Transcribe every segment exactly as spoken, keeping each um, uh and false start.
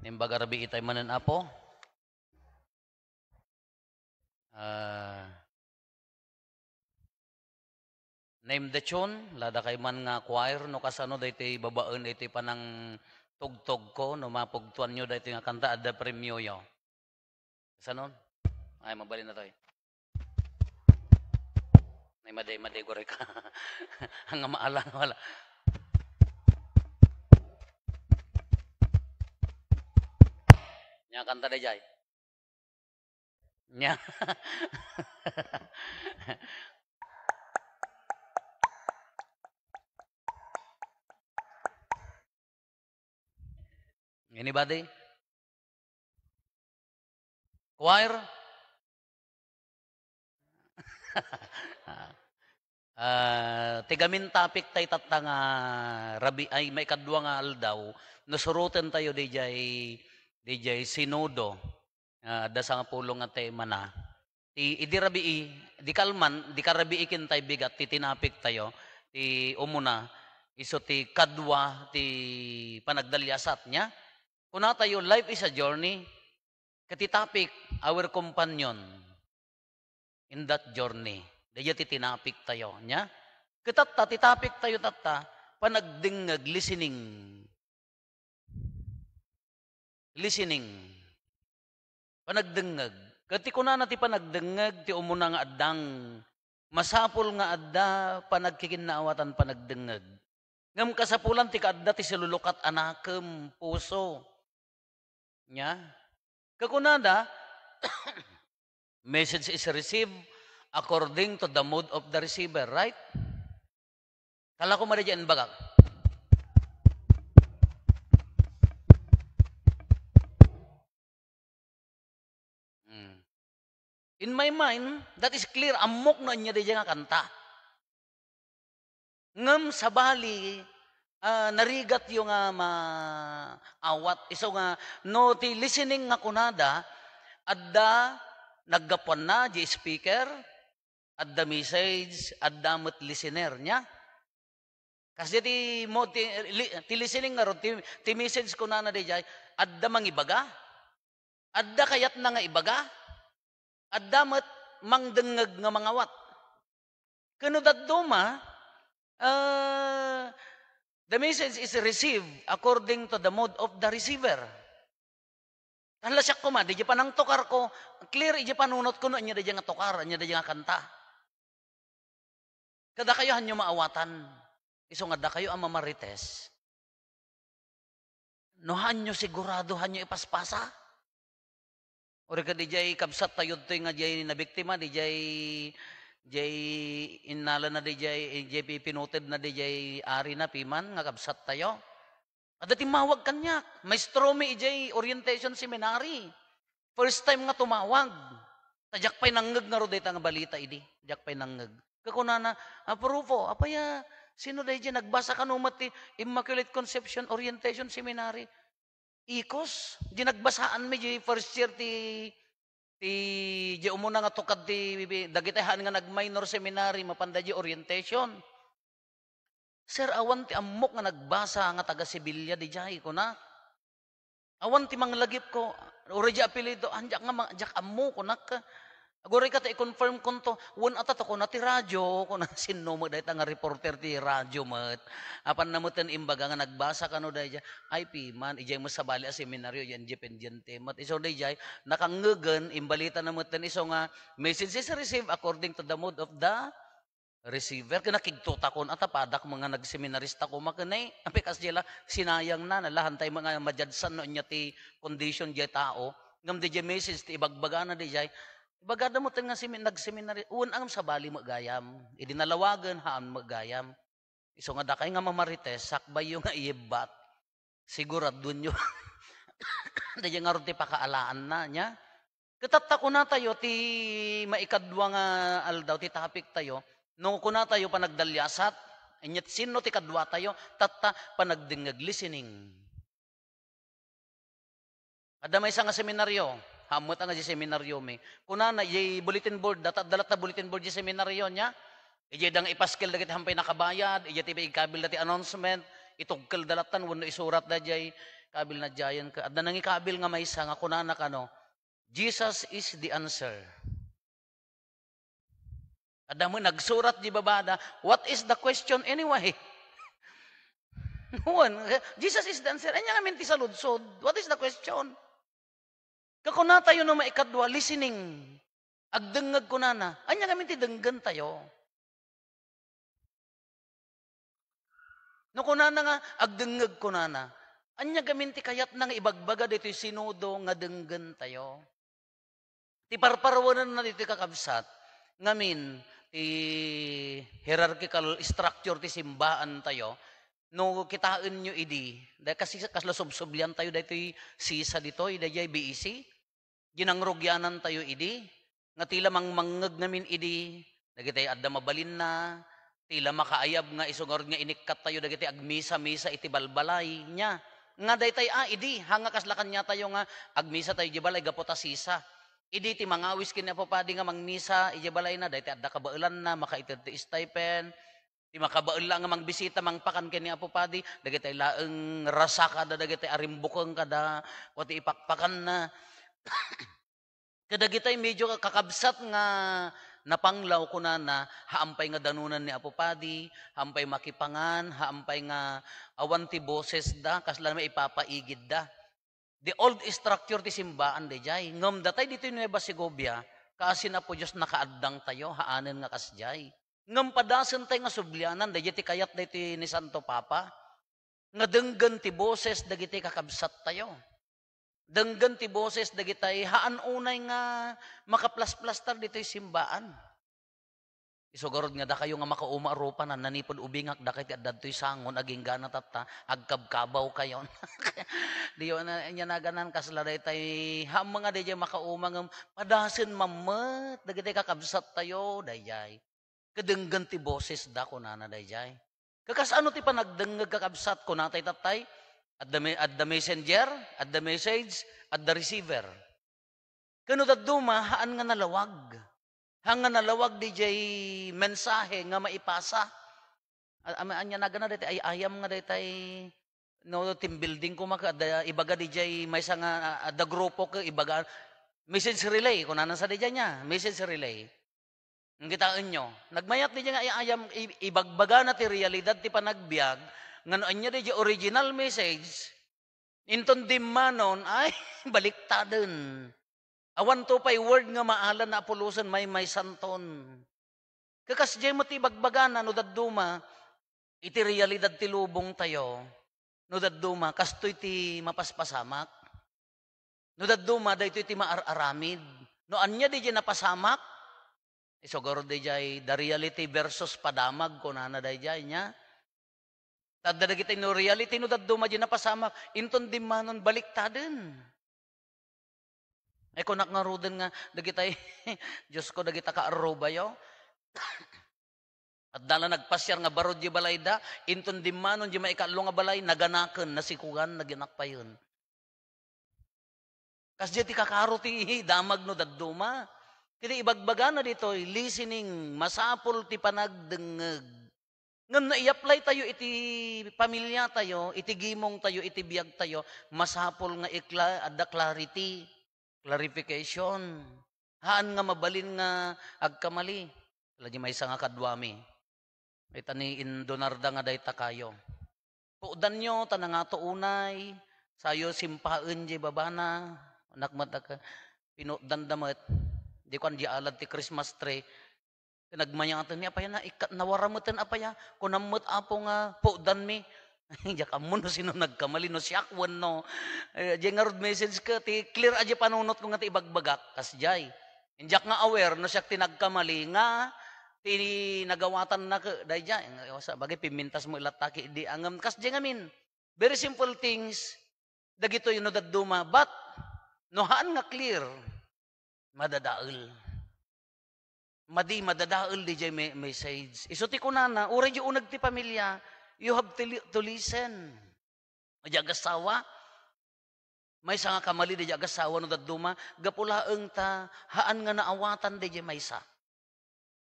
Naimbag a rabii tayo manen, Apo. Ah, name the tune, lada kay man nga choir, no kasano daytoy babaen daytoy panangtugtog ko, no mapugtuanyo daytoy nga kanta, adda premioyo. Kasano? Ay, mabalin na tayo. Ay, madi, madi, guri ka. Ang maalang wala. Nya, kanta dayjay. Nya. Anybody? Choir? Ah, ti gamin topic tayo tatta nga rabii, ay, maikadua nga aldaw, no suroten tayo dayjay, dayjay sinodo, ah, adda sangapulo nga temana. Ti, idi rabii, di kalman, di karabii ken tay bigat, ti tinapik tayo, ti umuna, isu ti kadua, ti panagdaliasat nia. Kuna tayo, life is a journey. Ket ti topic, our companion in that journey. Dayta ti tinapik tayo, nia? Ket tatta, ti topic tayo tatta, panagdengngeg, listening. Listening. Panagdengngeg. Ket ti kunana ti panagdengngeg, ti umuna nga addang masapul nga adda panagkikinnaawatan panagdengngeg. Ngem kasapulan ti kaadda ti silulukat a nakem, puso. Nia? Kakunada, message is received according to the mood of the receiver, right? Kala ko madi dyan bagak. Hmm. In my mind, that is clear. Ammok no ania dayjay nga kanta. Ngem sabali, ah, narigatyo nga maawat. Isu nga, no ti listening nga kunada, adda naggapuanna, di speaker, adda message, adda met listener nia. Kasdi ti mo-, ti, li-, ti listening ngarud, ti, ti message kunana dayjay, adda mangibaga, adda kayatna nga ibaga, adda met mangdengngeg nga mangawat. Ken no dadduma, ah, the message is received according to the mood of the receiver. Tan la siak koma, dayjay panangtukar ko, clear iti panunot ko no ania dayjay nga tukar, ania dayjay nga kanta. Kadakayo, hanyo maawatan. Isu nga dakayo a mamarites. No hanyo sigurado, hanyo ipaspasa. Uri ka dayjay kabsat tayo ditoy nga dayjay nabiktima, dayjay, dayjay innalana dayjay, dayjay pipinutedna dayjay arina piman nga kabsat tayo. Adda timmawag kaniak, maestromi idiay orientation seminary. First time nga tumawag. Ta diak pay nangngeg ngarud dayta nga balita idi. Diak pay nangngeg. Kakunana, "Aprupo, apay a, sino daydiay nagbasa kano met ti Immaculate Conception Orientation Seminary?" Ikos, di nagbasaanmi di first year ti, ti, di umuna nga tukad ti, dagiti haan nga nag-minor seminary, mapanda di orientation. "Sir, awan ti ammok nga nagbasa nga taga Sevilla didiay," kuna. "Awan ti manglagipko, uray di apelyido, ah, diak nga ma-, diak ammo," kunak. "Aguray ka ta i-confirm konto, wen ata to," kuna, "ti radyo," kuna, sinno met dayta nga reporter ti radyo met. Apan na meten imbaga nga nagbasa kano daydiay, ay piman, idiay met sabali a seminaryo, independiente met. Isu daydiay, nakangngegen, imbalita na meten isu nga, message is received according to the mood of the receiver, ken nakigtotakon, "Ata padak nga nagseminarista koma ken ay, apay kas diay la, sinayang na, nalahan tayo mga madjadsan no anya ti condition diay tao." Ngem diay message ti ibagbagana diay, ibagada mo ten nga semi-, nagseminari, wen ang sabali met gayam. Idi nalawagen, haan met gayam. Isu nga dakay nga mamarites, sakbayyo nga iyebbat. Siguraduenyo. Diay ngarud ti pakaalaanna, nia? Ket tatta kunatayo ti maikadua nga aldaw ti topic tayo, no kunatayo panagdaliasat, inyat sinno ti kaduatayo, tatta panagdengngeg, listening. Adda maysa nga seminaryo, hammet nga di seminaryo mi. Kunana, idiay bulletin board, data, adda latta bulletin board di seminaryo nia. Idiay da nga ipaskel dagiti hampay nakabayad, idiay ti ikabil dati announcement, itugkel da lattan, wenno isurat da diay. Kabil na diayen ka. Adda nangikabil nga maysa nga kunana kano, "Jesus is the answer." Adda met nagsurat di babada, "What is the question anyway?" Wen, "Jesus is the answer." Ania ngamin ti saludsod? What is the question? Kakunatayo no maikadua, listening. Agdengngeg kunana. Ania ngamin ti denggentayo? No kunana nga, agdengngeg kunana. Ania ngamin ti kayatna nga ibagbaga ditoy sinodo nga denggentayo? Ti parparuenanna ditoy kakabsat, ngamin ti hierarchical structure ti simbaantayo, no kitaenyo idi, da-, kasi kasla subsubliantayo daytoy sisa ditoy, daydiay B E C. Ginangrugianantayo idi, nga ti la mangmangngeg ngamin idi, dagiti adda mabalinna, ti la makaayab nga isu ngarud nga inikkattayo dagiti agmisa-misa iti balbalay. Nia, nga daytay a, idi, haan nga kasla kaniatayo nga agmisatayo idiay balay gapu ta sisa. Idi ti mangawis ken ni Apo Padi nga mangmisa idiay balayna, daytay adda kabaelanna, makaited ti stipend, ti makabael la nga mangbisita, mangpakan ken ni Apo Padi, dagitay laeng rasa kada, dagitay a rimbukeng kada, o ti ipakpakanna. Kadagitay medyo kakabsat nga napanglaw, kunana, haan pay nga danunan ni Apo Padi, haan pay makipangan, haan pay nga awan ti bosesda, kasla maipapaigidda. The old structure ti simbaan daydiay. Ngem datay ditoy Nueva Segovia, kaasi ni Apo Dios nakaaddangtayo, haanen nga kasdiay. Ngem padasentayo nga sublianan daydiay ti kayat daytoy ni Santo Papa, nga denggen ti boses dagiti kakabsattayo. Denggen ti boses dagitay haan unay nga makaplasplastar ditoy simbaan. Isu garud nga dakayo nga makauma a rupa, nanipud ubingak, dakay ti adda ditoy sangon, agingga tatta, agkabkabawkayon. Diyo na, ania naganan, kasla daytay, haan nga daydiay makauma, ngem padasen mammet, dagitay kakabsattayo, daydiay. Kadenggen ti bosesda, kunana daydiay. Kakas-ano ti panagdengngeg, kakabsat? Kunatay tattay, adda me-, adda messenger, adda message, adda receiver. Ken no dadduma, haan nga nalawag. Haan nga nalawag diay mensahe nga maipasa. A-, am-, ania nagana daytay ay-ayam nga daytay, no, team building koma ket adda ibaga diay maysa nga, a-, adda grupo ket ibaga, message relay, kunana sa diay nia, message relay. Kitaenyo, nagmayat diay nga ay-ayam, i-, ibagbagana ti realidad ti panagbiag, nga no ania diay original message, inton dimmanon, ay, baliktaden. Awanto pay word nga maalan a pulosen, maymaysanton. Kakas diay met ti ibagbagana no dadduma, iti realidad ti lubongtayo, no dadduma, kastoy ti mapaspasamak. No dadduma, daytoy ti maar-aramid. No ania diay napasamak, isu garud diay, the reality versus padamag, kunana diay, nia. Ta adda dagitay no reality, no dadduma diay napasamak, inton dimmanon, baliktaden. Ay, kunak ngaruden nga, dagitay, Diosko, dagita kaarrubayo. Adda la nagpasiar nga barud diay balayda, inton dimmanon diay maikaallo nga balay, naganaken, nasikugan, naginakpayen. Kasdiay ti kakaro ti damag no dadduma. Ket ibagbagana ditoy, listening, masapul ti panagdengngeg. Ngem no i-apply tayo iti pamiliatayo, iti gimongtayo, iti biagtayo, masapul nga ikla-, adda clarity, clarification. Haan nga mabalin nga agkamali. Lagi maysa nga kaduami. Ita ni Indonarda nga dayta kayo. Pukdanyo ta nangato unay, sayo simpaen diay babana, anak met a ka-, pinukdanda met, di kuan, di alad ti Christmas tree, nagmayaten ni apay na, ikkat nawara meten apay a, kunam met Apo nga pukdanmi. Diak ammo no sino nagkamali, no siak wenno. Eh, diay ngarud message ko, ti clear a diay panunot ko nga ti ibagbagak, kasdiay. Diak nga aware no siak ti nagkamali nga ti nagawatanna ke, daydiay, nga, sa bagay, pimmintas mo ilattaki, di angem, kasdiay ngamin. Very simple things, dagitoy no dadduma, but no haan nga clear, madadael. Madi, madadael diay me-, message. Isu ti kunana, uray diay uneg ti pamilya, you have to li-, to listen. Diay agassawa, maysa nga kamali diay agassawa no dadduma, gapu laeng ta haan nga naawatan diay maysa.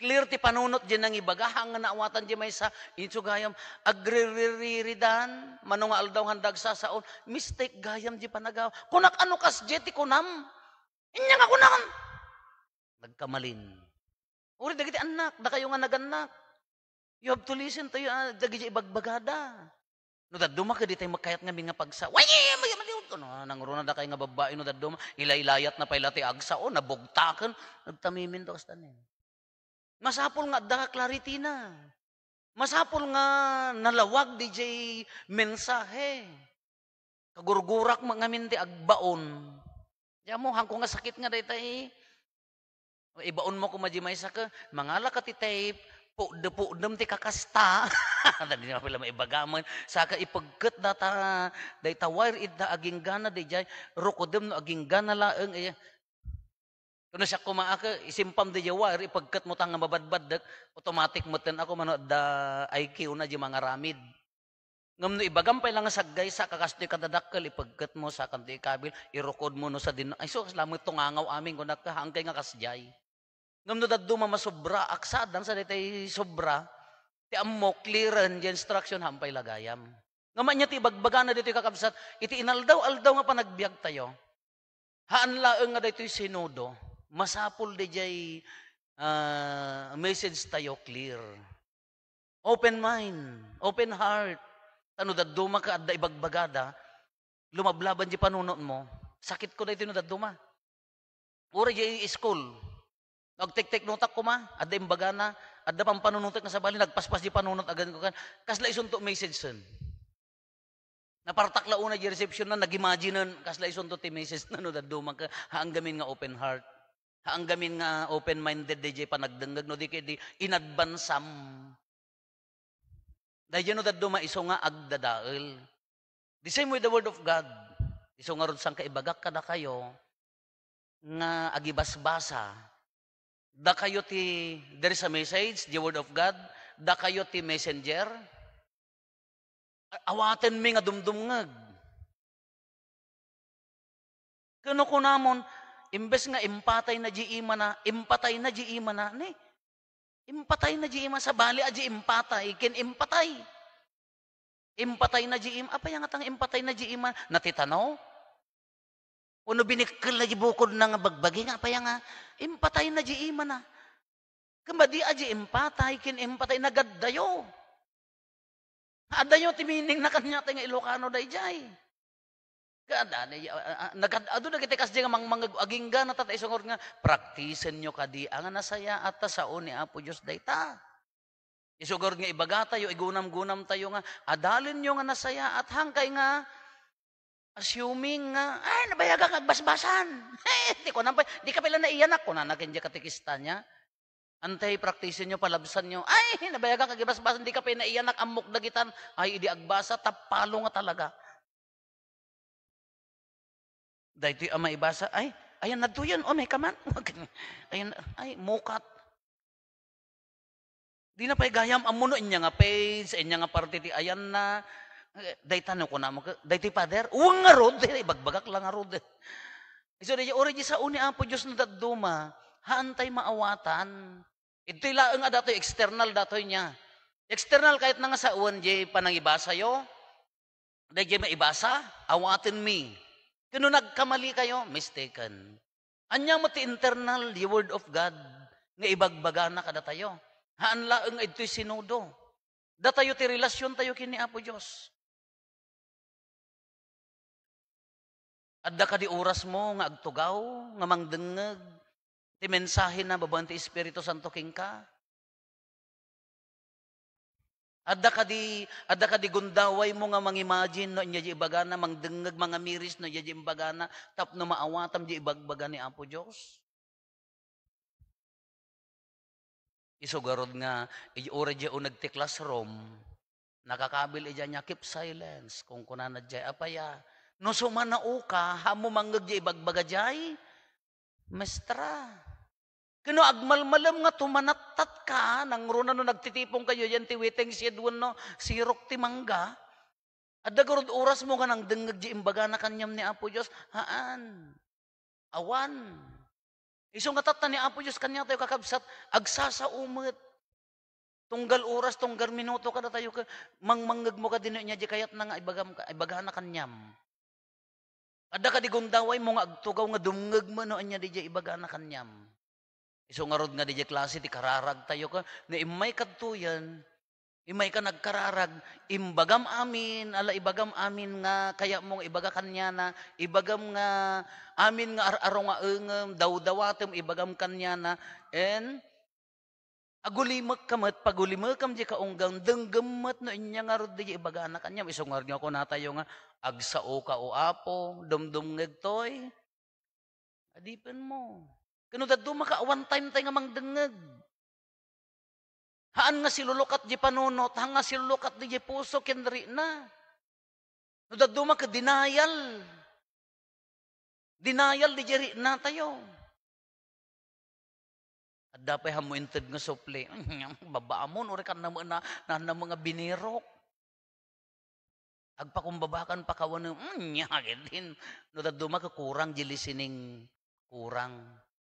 Clear ti panunot diay nangibaga, haan nga naawatan diay maysa, inso gayam, agririridan, mano nga aldaw nga dagsasaon, mistake gayam diay panagaw. Kunak, ano kasdiay ti kunam? Ania nga kunam? Nagkamalin. Uray dagiti annak, dakayo nga nagannak. You have to listen to your, ah, dagiti ibagbagada. No dadduma, kadi tay makayat ngamin nga pagsa-, "Way, mali, mali, mali." No, nangruna dakay nga babbai, no dadduma, ilaylayat na pay la ti agsa, o, nabugtaken, nagtamimin to, kasta ni. Masapul nga adda clarity na. Masapul nga nalawag diay mensahe. Kagurgurak met ngamin ti agbaon. Diay mo, haanko nga sakit nga daytay. Ibaonmo koma diay maysa ket, mangala ka ti tape, pudde-puddem ti kakasta. Dagiti mapila maibaga met. Saka ipegket data, dayta wire ita agingga na diay, rukodem no agingga na laeng, eh. Kunak, siak koma a, ke, isimpam diay wire, ipegketmo ta nga mabadbaddek, automatic metten a koma no adda I Q na diay mangaramid. Ngem no ibagam pay la nga saggaysa, kakastoy kadadakkel, ipegketmo, saka ti ikabil, irukodmo no sadin, ay sus, kasla met tungangaw amin, kunak, haan kay nga kasdiay. Ngem no dadduma, masobra, aksadan sa daytay sobra, ti ammok, clearen, diay instruction, haan pay la gayam. Ngem ania ti ibagbagana ditoy, kakabsat, iti inaldaw-aldaw nga panagbiagtayo. Haan laeng nga daytoy sinodo, masapul diay, ah, message tayo clear. Open mind, open heart. Ta no dadduma ket adda ibagbagada, lumablaban diay panunotmo. Sakitko daytoy no dadduma. Uray diay school. Agtektek notak koma, adda imbagana, adda pampanunotek nga sabali, nagpaspas diay panunot, agan ko kan. Kasla isunto message sen. Napartak la unay diay reception na, nag-imaginen, kasla isunto ti message na no dadduma ket, haan gamin nga open heart. Haan gamin nga open-minded diay panagdengngeg, no di ket di inadvansam. Daydiay no dadduma isu nga agdadael. The same with the word of God. Isu ngarud, saan kaibagak kadakayo nga agibasbasa. Dakayo ti, there is a message, the word of God. Dakayo ti messenger. A-, awatenmi nga dumdumngeg. Ken no kunamon, imbes nga impatay na diay imana, impatay na diay imana, ni? Impatay na diay imana, sabali a diay impatay, ken impatay. Impatay na diay im-, apay nga tang impatay na diay imana, natitano? Wenno binikkel na diay bukodna nga bagbagi nga, apay nga, impatay na diay imana. Ken madi a diay impatay, ken impatay, nagaddayo. Addayo ti meaning na kaniata nga Ilocano daydiay. Kada, ah, ah, ah, nagad-, adu dagiti kasdiay nga mangmangeg, agingga na ta, ta isu ngarud nga, praktisenyo kadi a nga nasayaat ta sao ni Apo Dios dayta. Isu ngarud nga ibagatayo, igunamgunamtayo nga, adalenyo nga nasayaat, haan kay nga, assuming nga, "Ay, nabayagak nga agbasbasan." Ti kunam pay, "Dika pay la naiyanak," kunana ken diay katekista niya. Antay, praktisenyo, palabsanyo. "Ay, nabayagak nga agbasbasan, dika pay naiyanak, ammok dagitan." Ay, idi agbasa, tappalo nga talaga. Daytoy a maibasa, "Ay, ayan, nadtoyen, o, may kaman." Ayan, ay, mukat. Di na pay gayam ammo no ania nga page, ania nga parte ti ayanna. Eh, dayta no kunam, daytoy, Father? Wen ngarud, ibagbagak la ngarud. Isu daydiay, uray diay sao ni Apo Dios no dadduma, haan tay maawatan. Ditoy laeng a datoy, external datoy niya. External, kayatna nga sawen diay panangibasayo. Daydiay maibasa, awatenmi. Ken no nagkamali kayo, mistaken. Ania met ti internal, the Word of God, nga ibagbagana kadatayo? Haan laeng nga idtoy sinodo. Datayo ti relasiontayo ken ni Apo Dios. Adda kadi orasmo nga agtugaw, nga mangdengngeg ti mensahena babaen ti Espiritu Santo kenka? Adda kadi, adda kadi gundawaymo nga mangimagine no ania diay ibagana, mangdengngeg, mangamiris no ania diay imbagana, tapno maawatam diay ibagbaga ni Apo Dios? Isu garud nga, ij-, uray diay uneg ti classroom, nakakabil idiay nia, "Keep silence." Kunkunana diay, "Apay a? No sumanaoka, haanmo mangngeg diay ibagbaga diay mestra." Ken no agmalmalem nga tumanattat ka, nangruna no nagtitipon kayo diay ti waiting shed wenno sirok ti mangga, adda garud orasmo nga nangdengngeg diay imbagana kaniam ni Apo Dios? Haan. Awan. Isu nga tatta ni Apo Dios kaniatayo, kakabsat, agsasao met. Tunggal oras, tunggal minuto kadatayo, ka-, mangmangngegmo kadi no ania di kayatna nga ibagam ka, ibagana kaniam. Adda kadi gundawaymo nga agtugaw nga dumngegmo no ania diay ibagana kaniam. Isu ngarud nga diay klase ti kararagtayo, ka-, no immay kadtoyen, immay ka nagkararag, imbagam amin, ala ibagam amin nga kayatmo nga ibaga kaniana, ibagam nga amin nga ar-aro nga engem, dawdawatem, ibagam kaniana, and agulimekka met, pagulimekam diay kaunggan, denggem met no ania ngarud diay ibagana kaniam. Isu ngarud nga kunatayo nga, "Agsaoka, O Apo, dumdumngegtoy." Adipenmo. Ken no dadduma ka, awan time tay nga mangdengngeg. Haan nga silulukat diay panunot, haan nga silulukat diay puso ken rikna. No dadduma ka, denial. Denial diay riknatayo. Adda pay hammo inted nga supli. Babaamon, uri kan na, na, na, na mga binirok. Agpakumbabakan pakawanem, mm, nya, gidin. No dadduma ka, kurang diay listening, kurang.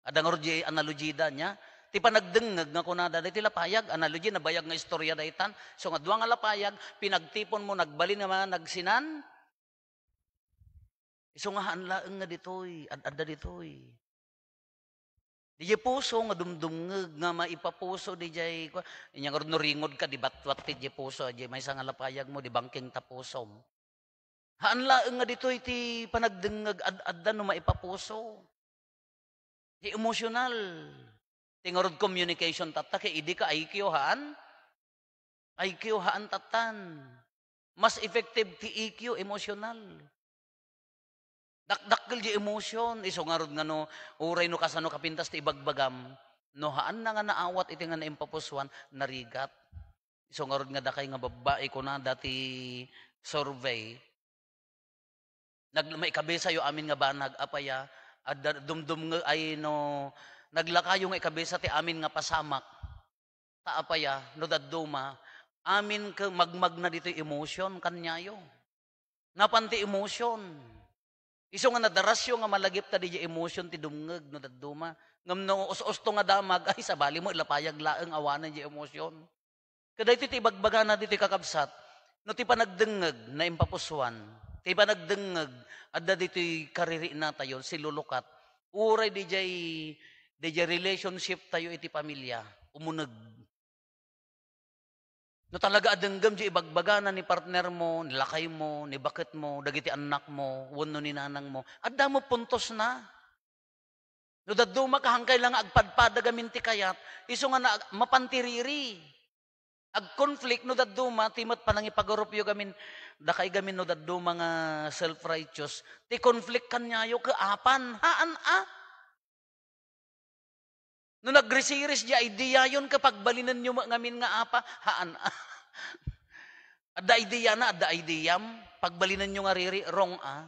Adda ngarud diay analogy da, nya. Ti panagdengngeg nga kunada, daytoy lapayag, analogy, nabayag nga istorya daytan. So, nga dua nga lapayag, pinagtiponmo, nagbalin nga mga nagsinan. Isu nga haan laeng nga ditoy, ad-adda ditoy. Diay puso nga dumdumngeg nga maipapuso diay, kua-, inya ngarud no ringod ka, di batwat ti diay puso, diay maysa nga lapayag mo, di bangking ta pusom. Haan laeng nga ditoy ti panagdengngeg, ad-adda no maipapuso. Ti emotional. Ti ngarud communication tatta, kay idi ka I Q haan? I Q haan tattan. Mas effective ti E Q, emotional. Dakdakkel diay emotion, isu ngarud nga no, uray no kasano kapintas ti ibagbagam, no haanna nga naawat iti nga naimpapusuan, narigat. Isu ngarud nga dakay nga babbai, kunada ti survey, nag-, maikabisayo amin nga banag, apaya, adda dumdumngeg ay no, naglakayo nga ikabisa ti amin nga pasamak. Ta apaya, no dadduma, amin ket magmagna ditoy emotion kaniayo. Napan ti emotion. Isu nga nadarasyo nga malagipta diay emotion ti dumngeg no dadduma. Ngem no us-usto nga damag, ay, sabali mo, ilapayag laeng awanen diay emotion. Kadaytoy ti ibagbagana ditoy, kakabsat, no ti panagdengngeg naimpapusuan, ti panagdengngeg adda ditoy kaririknatayo, silulukat, uray diay, diay relationship tayo iti pamilya, umuneg. No talaga a denggem diay ibagbagana ni partner mo, ni lakay mo, ni baket mo, dagiti annak mo, wenno ni nanang mo, adda met puntos na. No dadduma ka, hankay la nga agpadpada gamin ti kayat, isu nga na, mapan ti riri. Ag-conflict no dadduma, ti met panangipagarupyo gamin, dakay gamin no dadduma nga self-righteous, ti conflict kaniayo ket apan, haan a. No nagrisiris diay ideayon ket pagbalinenyo met ngamin nga apa, haan a. Adda ideana, adda ideam, pagbalinenyo nga riri, wrong a.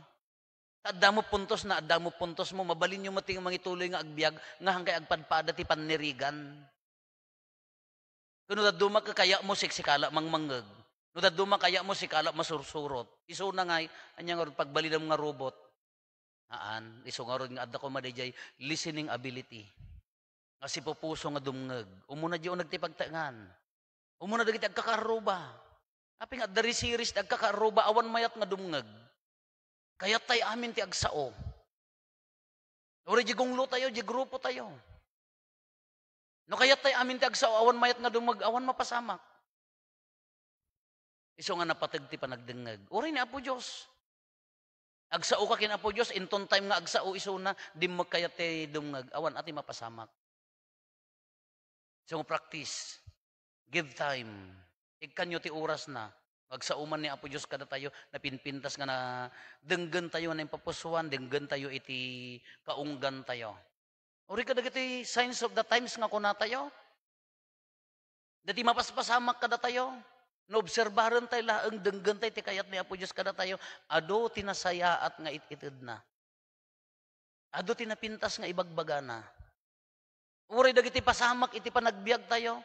Ta adda mo puntos na, adda mo puntos mo, mabalinyo met ti mangituloy nga agbiag, nga hankay agpadpada ti pannirigan. Ken no dadduma ket kayatmo, siksikala mangmangngeg. No dadduma kayatmo, sikala masursurot. Isuna ngay, ania ngarud pagbalinam nga robot? Haan, isu ngarud nga adda koma daydiay listening ability. Nga sipupuso nga dumngeg. Umuna diay uneg ti pagtaengan. Umuna dagiti agkakaarruba. Apay nga adda risiris ti agkakaarruba, awan mayat nga dumngeg. Kayattay amin ti agsao. Uray diay gunglotayo, diay grupotayo. No kayattay amin ti agsao, awan mayat nga dumngeg, awan mapasamak. Isu nga napateg ti panagdengngeg. Uray ni Apo Dios. Agsaoka ken Apo Dios, inton time nga agsao isuna, dimmek kayat ti dumngeg. Awan a ti mapasamak. So, practice. Give time. Ikkanyo ti orasna. Agsao man ni Apo Dios kadatayo, napinpintas nga na, denggentayo nga naimpapusuan, denggentayo iti kaunggantayo. Uray kadagiti signs of the times nga kunatayo. Dati mapaspasamak kadatayo. Naobserbarentayo laeng, denggentayo ti kayat ni Apo Dios kadatayo. Adu ti nasayaat nga it-itedna. Adu ti napintas nga ibagbagana. Uray dagiti pasamak iti panagbiagtayo,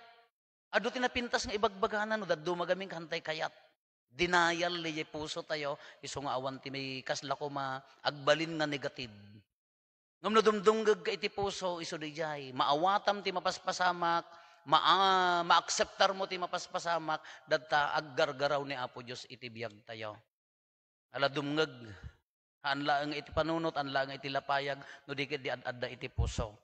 adu ti napintas nga ibagbagana no dadduma gamin kantay kayat. Denial diay pusotayo, isu nga awan ti may kasla koma agbalin nga negative. Ngem no dumdumngegka iti puso, isu daydiay, maawatam ti mapaspasamak, maa-, maakseptarmo ti mapaspasamak, dayta aggargaraw ni Apo Dios iti biagtayo. Ala dumngeg, haan laeng iti panunot, haan laeng iti lapayag, no di ket di ad-adda iti puso.